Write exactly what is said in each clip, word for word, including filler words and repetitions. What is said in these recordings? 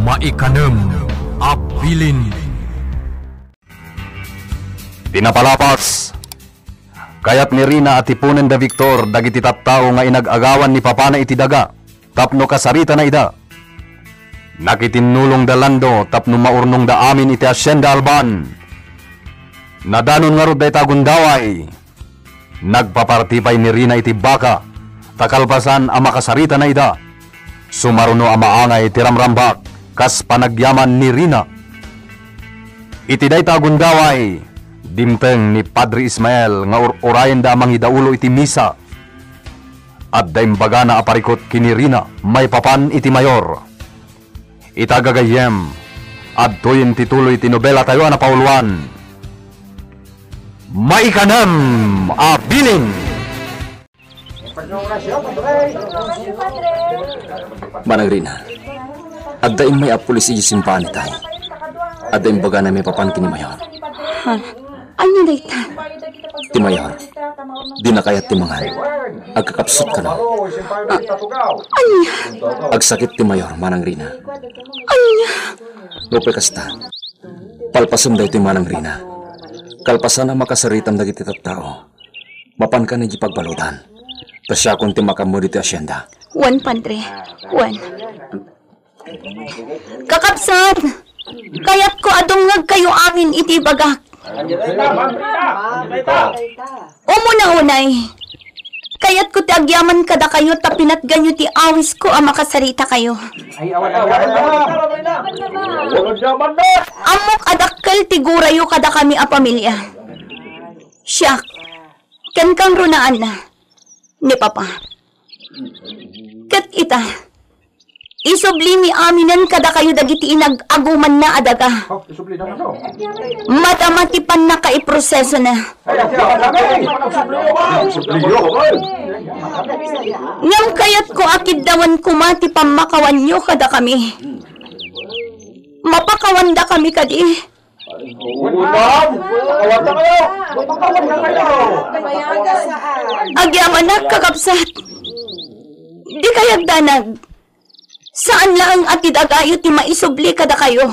Maikanem a bilin. Ti napalabas, kayat ni Rina a tiponen da Victor dagiti tattao nga inag-agawan ni papana iti daga tapno kasaritana ida. Nakitinnulong da Lando tapno maurnongda amin iti Hacienda Alban. Nadanon ngarud dayta a gundaway. Nagpaparti pay ni Rina iti baka, ta kalpasan a makasaritana ida, sumaruno a maangay ti ramrambak kas panagyaman ni Rina. Iti dayta a gundaway, dimteng ni Padre Ismael nga ur-urayenda a mangidaulo iti misa. Adda imbagana a parikut ken ni Rina maipapan iti mayor. Ita gagayyem, adtoyen ti tuloy ti nobelatayo a napauluan. Maikanem a bilin. Manang Rina, adda immay a pulis idiay simbagan itay. Adda imbagana maipapan ken ni Mayor. Ha? Ania dayta? Ti Mayor, dina kayat ti mangan. Agkakapsut kano. Ania? Agsakit ti Mayor, Manang Rina. Ania? Nupay kasta, palpasem daytoy, Manang Rina. Kalpasan a makasaritam dagiti tattao, mapankan idiay pagbaludan. Ta siakon ti makaammo ditoy hacienda. Wen, Padre. Wen. Kakabsat, kayatko a dumngegkayo amin iti ibagak. Umuna unay, kayatko ti agyaman kadakayo ta pinatganyo ti awisko a makasarita kayo. Ammok a dakkel ti gurayo kadakami a pamilia. Siak, ken kangrunaan na, ni Papa. Ket ita, isublimi aminen kadakayo dagiti inag-agumanna a daga. Madama ti pannakaiprosesona. Ngem kayatko a kiddawan koma ti pammakawanyo kadakami. Mapakawandakami kadi? Wen, ma'am. Awat na kayo. Agyamanak, kakabsat. Dikay agdanag. Saan laeng a ti dagayo ti maisubli kadakayo.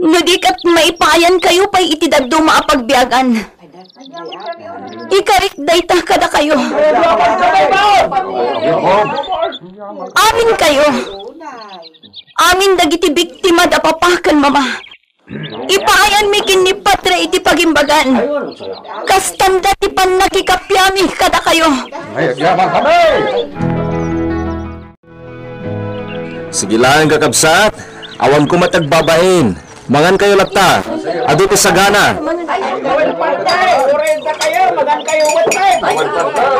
No di ket maipayan kayo pay iti dadduma a pagbiagan. Ikarik dayta kadakayo. Amin kayo. Amin dagiti biktima da papa ken mama. Ipaayanmi ken ni Padre iti pagimbagan. Kastanda ti pannakikapiami kadakayo. Ay, agyaman kami! Sige laeng, kakabsat. Awan koma ti agbabain. Mangan kayo latta. Adu ti sagana.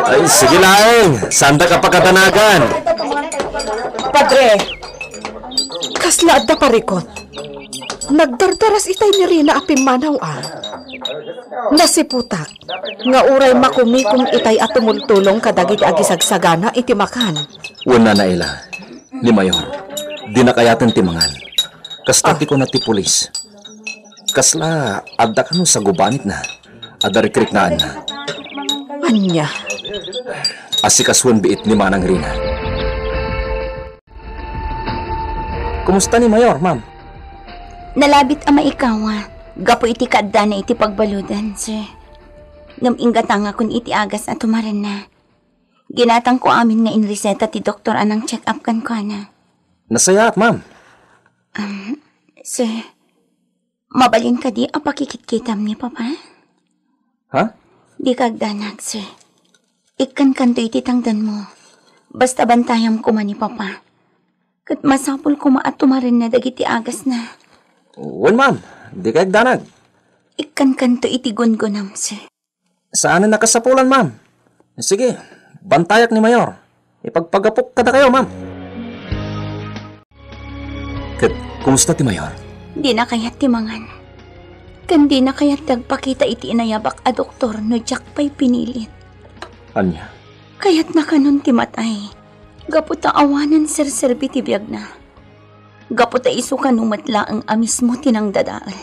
Ay, sige laeng. Sanda kapakadanagan. Padre, kasla adda parikot. Nagdardaras itay ni Rina a pimmanaw a. Nasiputak nga uray makumikom itay a tumultulong kadagiti agisagsagana iti makan. Wen, Nana Ela, ni Mayor, dina kayaten ti mangan. Kasta ti kuna ti pulis. Kasla adda kano sagubanitna a darikriknaanna. Ania? Asikasuen biit ni Manang Rina. Kumusta ni Mayor, ma'am? Nalabit a maikawa gapu iti kaaddana iti pagbaludan, sir. Ngem inggatangakon iti agas a tumarenna. Ginatangko amin nga inreseta ti doktor a nang-check up kenkuana. Nasayaat, ma'am. Um, sir, mabalin kadi a pakikitkitam ni Papa? Ha? Dika agdanag, sir. Ikkankanto iti tangdanmo. Basta bantayam koma ni Papa. Ket masapul koma a tumarenna dagiti agasna. Wen, ma'am. Dika agdanag. Ikkankanto iti gungonam, sir. Saanen a kasapulan, ma'am. Sige, bantayak ni Mayor. Ipagpagapok kadakayo, ma'am. Ket, kumusta ti Mayor? Dina kayat ti mangan. Ken dina kayat ti agpakita iti inayabak a doktor no diak pay pinilit. Ania? Kayatna kanon ti matay. Gapu ta awanen serserbi ti biagna. Gapu ta isu kano met laeng a mismo ti nangdadael.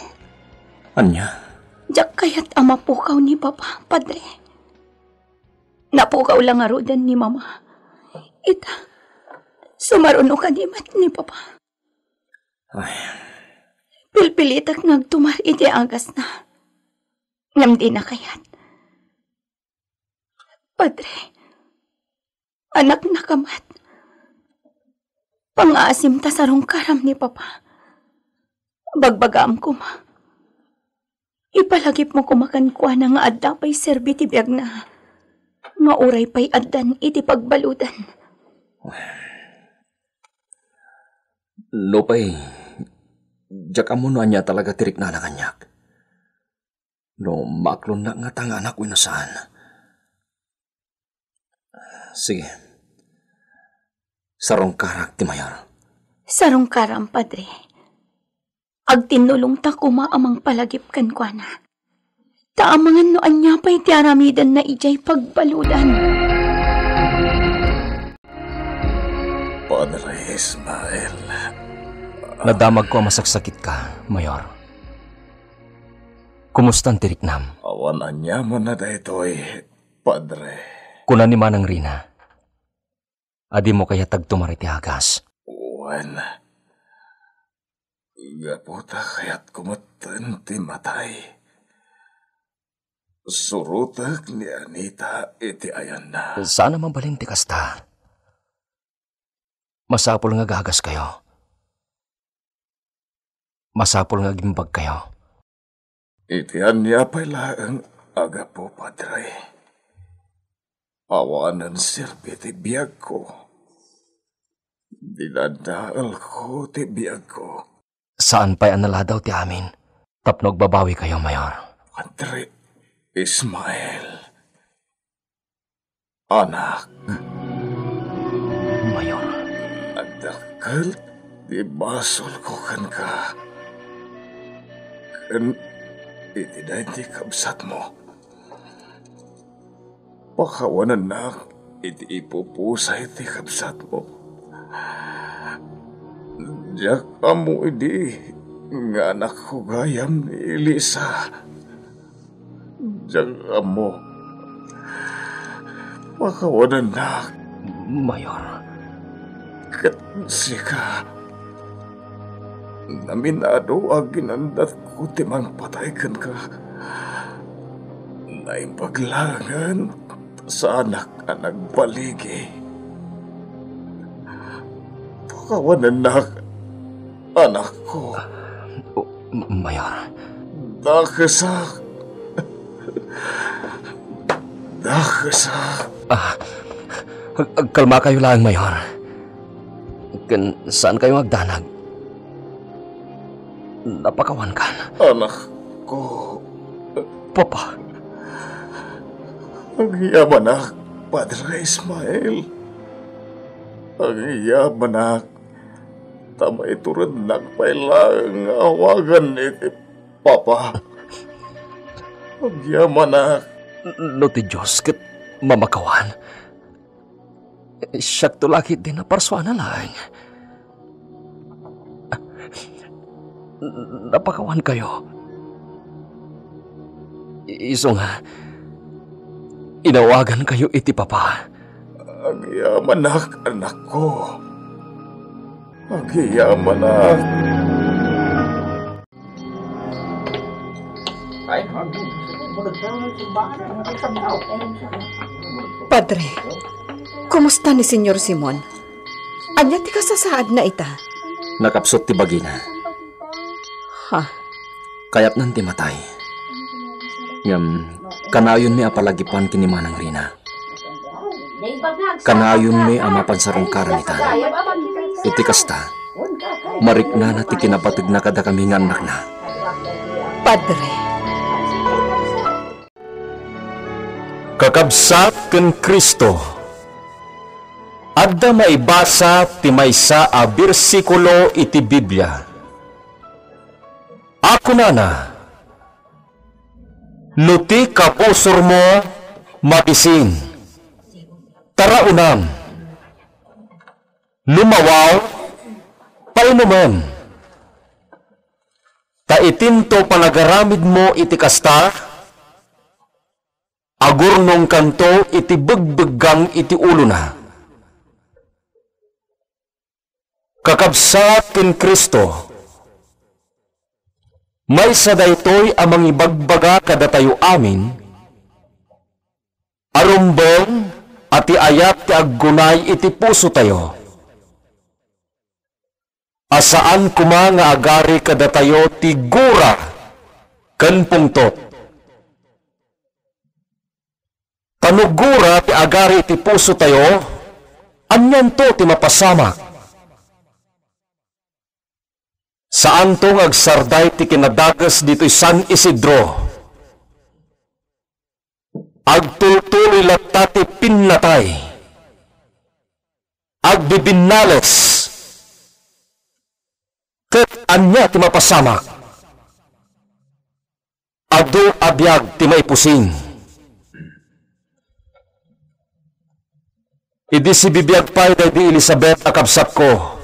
Ania? Diak kayat a mapukaw ni Papa, Padre. Napukaw la ngaruden ni Mama. Ita, sumaruno kadi met ni Papa. Ay. Pilpilitek nga agtumar iti agasna. Ngem dina kayat. Padre, anaknaka met. Pangaasim ta sarungkaram ni Papa. Bagbagaam koma. Ipalagipmo koma kenkuana nga adda pay serbi ti biagna, nga uray pay addan iti pagbaludan. Nupay, diak ammo no ania talaga ti riknana kaniak. No maaklonnak ngata nga anak wenno saan. Sige. Sarungkarak ti mayor. Sarungkaram, Padre. Agtinnulongta koma a mangpalagip kenkuana. Ta amangan no ania pay ti aramidenna idiay pagbaludan. Padre Ismael. Nadamagko a masaksakitka, Mayor. Kumustan ti riknam? Awan aniamanna daytoy, Padre. Kuna ni Manang Rina, a dimo kayat agtumar iti agas. Wen, gapu ta kayatko metten ti matay, surotek ni Anita iti ayanna. Saan a mabalin ti kasta. Masapul nga agagaskayo. Masapul nga agimbagkayo. Iti ania pay laeng a gapu, Padre. Awanen serbi ti biagko. Dinadaelko ti biagko. Saan pay a naladaw ti amin tapno agbabawikayo, Mayor. Padre Ismael. Anak. Mayor. Adakkel ti basolko kenka. Ken iti daydi kabsatmo. Pakawanennak iti ipupusay ti kabsatmo. Diak ammo idi nga anakko gayam ni Elisa. Diak ammo. Pakawanennak. Mayor. Ket sika, naminado a ginandatko ti mangpatay kenka. Naimbag laengen ta saanak a nagbaligi. Pakawanennak, anakko. O, Mayor. Dakesak. Dakesak. Ah, ag-, agkalmakayo laeng, Mayor. Ken saankayo nga agdanag. Napakawankan. Anakko. Papa. Agyamanak, Padre Ismael. Agyamanak. Ta maiturednak pay laeng nga awagan iti Papa. Agyamanak. No ti Dios ket mamakawan, siakto la ketdi a parsuana laeng. Napakawankayo. Isu nga, inawagankayo iti Papa. Agyamanak, anakko. Agyamanak. Padre, kumusta ni Señor Simon? Ania ti kasasaadna ita? Nakapsut ti bagina. Ha? Kayatnan ti matay. Ngem, kanayonmi a palagipan ken ni Manang Rina. Kanayonmi a mapansarungkaran ita. Iti kasta, mariknana ti kinabategna kadakami nga annakna. Padre. Kakabsat ken Cristo, adda maibasa ti maysa a bersikulo iti Biblia a kunana, "No ti kabusormo mabisin, taraonam. No mawaw, painomem. Ta itinto panagaramidmo iti kasta, agurnongkanto iti begbeggang iti ulona." Kakabsat ken Cristo, Maysa daytoy a mangibagbaga kadatayo amin a rumbeng a ti ayat ti aggunay iti pusotayo, a saan koma nga agari kadatayo ti gura ken pungtot. Ta no gura ti agari iti pusotayo, anianto ti mapasamak? Saanto nga agsarday ti kinadages ditoy San Isidro. Agtultuloy latta ti pinnatay. Agbibinnales. Ket ania ti mapasamak? Adu a biag ti maipusing. Idi sibibiag pay daydi Elisabet a kabsatko,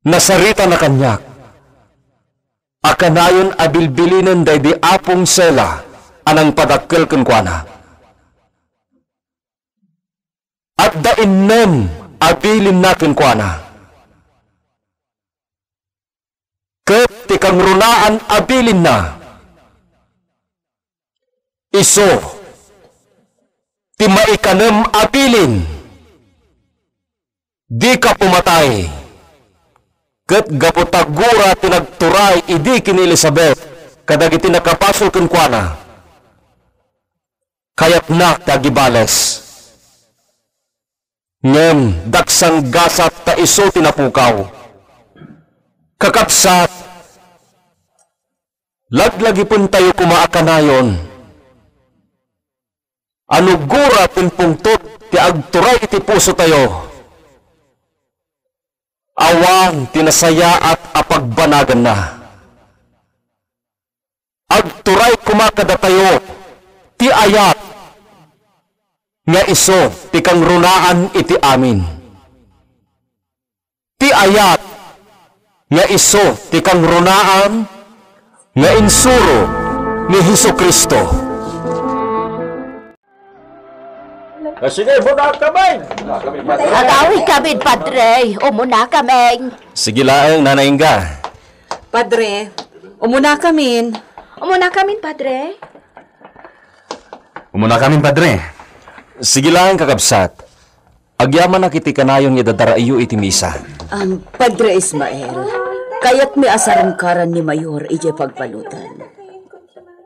nasaritana kaniak a kanayon a bilbilinen daydi apong Sela a nangpadakkel kenkuana. Adda innem a bilinna kenkuana. Ket ti kangrunaan a bilinna, isu ti maikanem a bilin, dika pumatay. Ket gapu ta gura ti nagturay idi ken ni Elisabet kadagiti nakabasol kenkuana, kayatna ti agibales. Ngem daksanggasat ta isu ti napukaw. Kakabsat, laglagipentayo koma a kanayon a no gura ken pungtot ti agturay iti pusotayo, awan ti nasayaat a pagbanaganna. Agturay koma kadatayo ti ayat nga isu ti kangrunaan iti amin. Ti ayat nga isu ti kangrunaan nga insuro ni Jesu-Cristo. Ah, sige, umuna kami. Agawid kami, Padre. Umuna kami. Sige laeng, Nanay Inga. Padre, umuna kamin. Umuna kamin, Padre. Umuna kamin, Padre. Sige laeng, kakabsat. Agyamanak iti kanayon nga idadaraiyo iti misa. Am, Padre Ismael, kayatmi a sarungkaran ni Mayor idiay pagbaludan.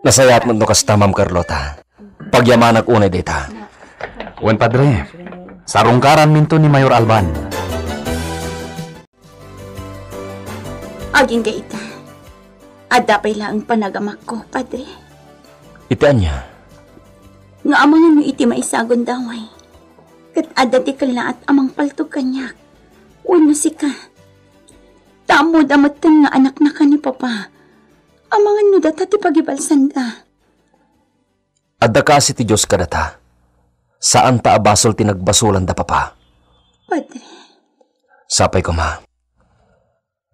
Nasayaat met no kasta, Ma'am Carlota. Pagyamanak unay dayta. Wen, Padre. Sarungkaranminto ni Mayor Alban. Agingga ita, adda pay laeng panagamakko, Padre. Iti ania? Nga amangan no iti maisagon daway, ket adda ti kellaat a mangpaltog kaniak wenno sika. Ta ammoda metten nga anaknaka ni Papa. Amangan no data ti pagibalsanda. Adda kaasi ti Dios kadata. Saanta a basol ti nagbasolan da Papa. Padre. Sapay koma.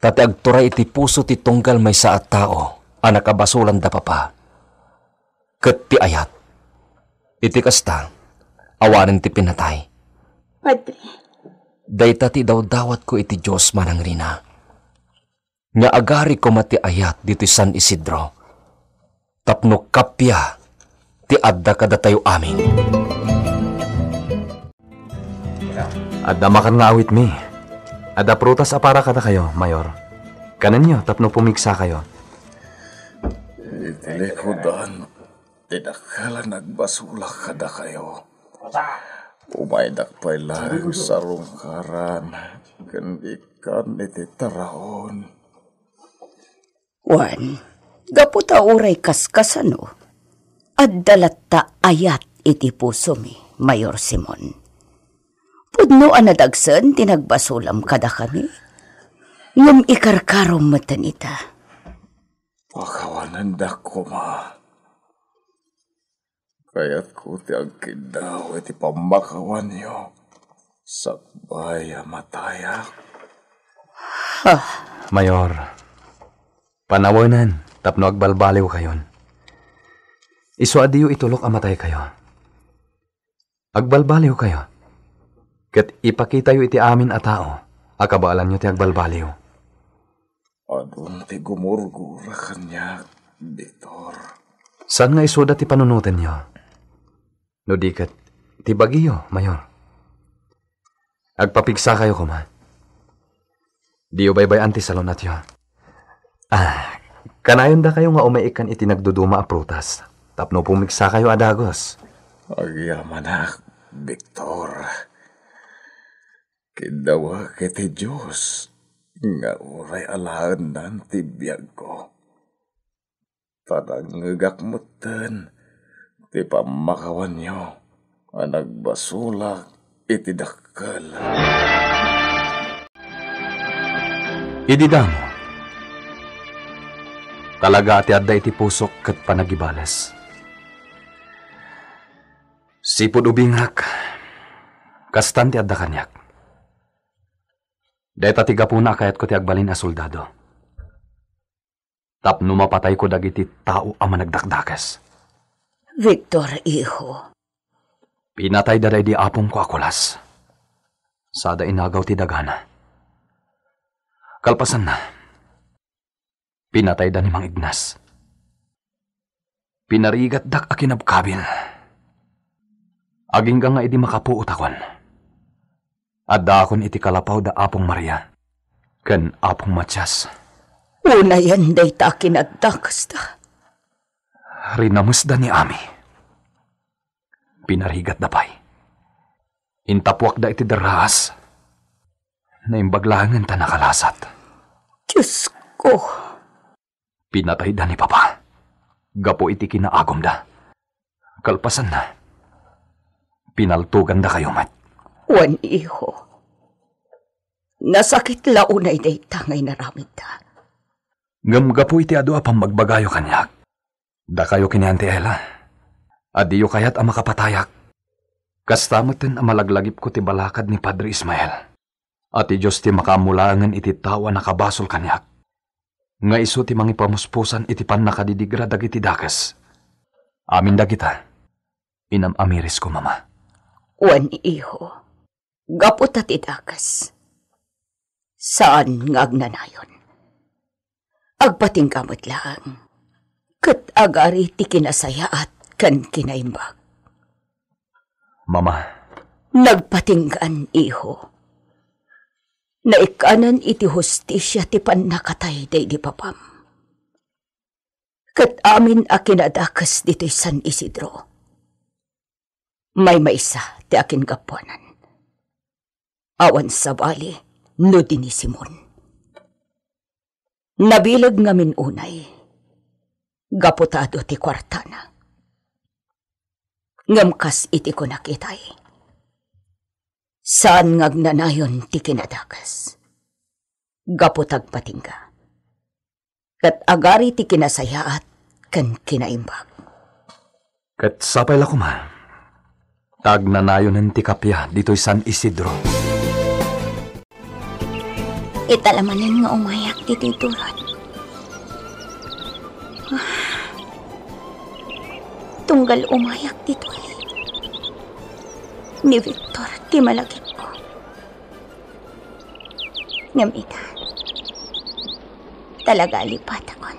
Ta ti agturay iti puso ti tunggal maysa a tao a nakabasolan da Papa. Ket ti ayat. Iti kasta, awanen ti pinatay. Padre. Dayta ti idawdawatko iti Dios, manangrina. Nga agari koma ti ayat ditoy San Isidro, tapno kappia ti adda kadatayo amin. Adda makan nga awitmi. Adda prutas a para kadakayo, Mayor. Kanenyo tapno pumigsakayo. Iti likudan ti dakkel a nagbasolak kadakayo. Umaydak pay laeng sarungkaran ken ikkan iti taraon. Wen, gapu ta uray kaskasano, adda latta ayat iti pusomi, Mayor Simon. Pudno a nadagsen ti nagbasolam kadakami, ngem ikarkarom metten ita. Pakawanendak koma. Kayatko ti agkiddaw iti pammakawanyo sakbay a matayak. Ha? Mayor, panawenen tapno agbalbaliwkayon. Isu a diyo itulok a mataykayo. Agbalbaliwkayo, ket ipakitayo iti amin a tao a kabaelanyo ti agbalbaliw. Adun ti gumurgura kaniak, Victor. Saan nga isuda ti panunotenyo? No di ket, ti bagiyo, Mayor. Agpapigsakayo koma. Diyo baybay-an ti salun-atyo. Ah, kanayondakayo nga umaikkan iti nagduduma a prutas, tapno pumigsakayo a dagus. Agyamanak, Victor. Kiddawek iti Dios nga uray alaennan ti biagko. Panangngegak metten ti pammakawanyo a nagbasolak iti dakkel. Idi damo, talaga a ti adda iti pusok ket panagibales. Sipud ubingak, kastan ti adda kaniak. Dayta ti gapuna a kayatko ti agbalin a soldado. Tapno mapatayko dagiti tao a managdakdakes. Victor, iho. Pinatayda daydi apongko a kulas. Sada inagaw ti dagana. Kalpasanna, pinatayda ni Mang Ignas. Pinarigatdak a kinabkabil. Agingga nga idi makapuotakon, addaakon iti kalapaw da Apong Maria ken Apong Matias. Unayen dayta a kinadakesda. Rinamesda ni Ami. Pinarigatda pay. Intapuakda iti derraas. Naimbag laengen ta nakalasat. Diosko! Pinatayda ni Papa gapu iti kinaagumda. Kalpasanna, pinaltogandakayo met. Wen, iho. Nasakit la unay dayta nga inaramidda. Ngem gapu iti adu a pammagbagayo kaniak, dakayo ken ni Auntie Ella, a diyo kayat a makapatayak. Kasta metten a malaglagipko ti balakad ni Padre Ismael, a ti Dios ti makaammo laengen iti tao a nakabasol kaniak, nga isu ti mangipamuspusan iti pannakadidigra dagiti dakes. Amin dagita, inam-amirisko, Mama. Wen, iho, gapu ta ti dakes, saan nga agnanayon. Agpatingga met laeng, ket agari ti kinasayaat ken kinaimbag. Mama. Nagpatinggaan, iho. Naikkanen iti hustisia ti pannakatay daydi papam. Ket amin a kinadakes ditoy San Isidro, maymaysa ti akingapuanan. Awan sabali no di ni Simon. Nabileg ngamin unay, gapu ta adu ti kuartana. Ngem kas iti kunak itay, saan nga agnanayon ti kinadakes. Gapu ta agpatingga, ket agari ti kinasayaat ken kinaimbag. Ket sapay la koma, ta agnanayonen ti kappia ditoy San Isidro. Ita la manen nga umayak ditoy turod. Tunggal umayak ditoy, ni Victor ti malagipko. Ngem ita, talaga a lipatakon.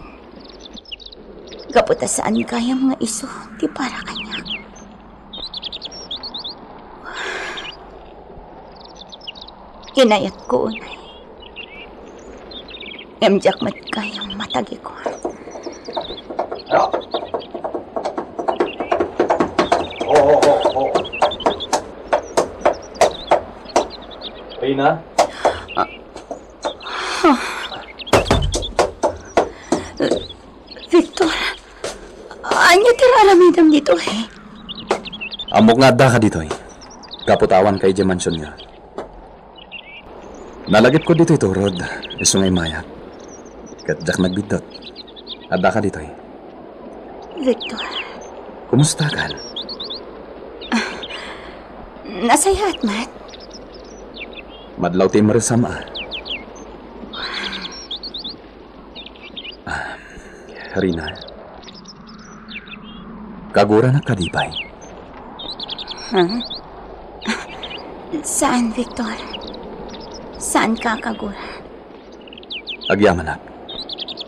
Gapu ta saan gayam nga isu ti para kaniak. Inayatko unay. Ngem diak met gayam matagikuan. Ho, ho, ho, ho. Rina? Victor, ania ti aramidem ditoy? Ammok nga addaka ditoy. Gapu ta awanka idiay mansionyo. Nalagipko ditoy turod, isu nga immayak. Ket diak nagbiddut. Addaka ditoy. Victor. Kumustakan? Nasayaat met? Madlaw ti imresam, a. Ah, Rina, kaguranak kadi pay? Ha? Saan, Victor? Saanka a kagura? Agyamanak.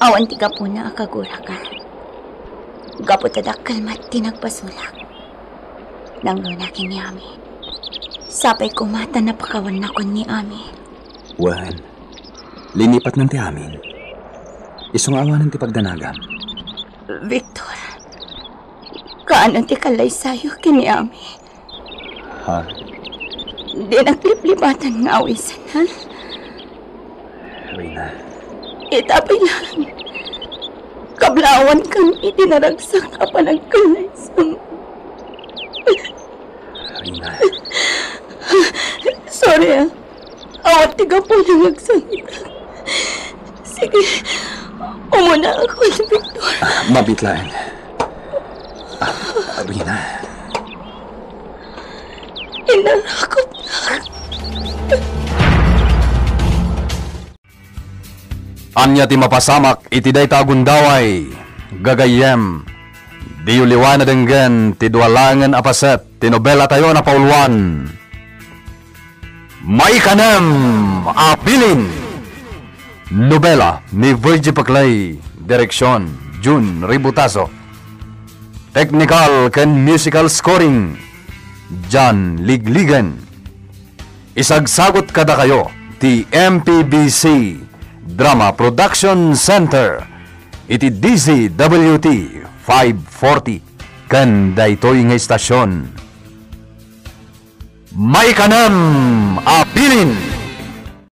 Awan ti gapuna a kaguraka. Gapu ta dakkel met ti nagbasolak. Nangruna ken ni Ami. Sapay koma ta napakawanna ken ni Ami. Wen, linipatnan ti amin. Isu nga awanen ti pagdanagam. Victor, kaano ti kallaysayo ken ni Ami? Ha? Dinak liplipatan nga awisan, ha? Rina. Ita pay laeng. Kablawan kam iti naragsak a panagkallaysam. Rina. Sorry, ah. Awan ti gapuna nga agsangitak. Sige, umuna ako, Victor. Ah, mabit laeng. Ah, Rina. Inarakopnak. Ania ti mapasamak iti dayta a gundaway, gagayyem? Diyo liwayen a denggen ti dua laengen a paset ti nobelatayo a napauluan, Maikanem a Bilin. Nobela ni Virgie Paclay, direksion, Jun Ributaso. Technical ken musical scoring, John Ligligen. Isagsagut kadakayo ti M P B C Drama Production Center iti D Z W T five forty ken daytoy nga istasion. Maikanem a Bilin.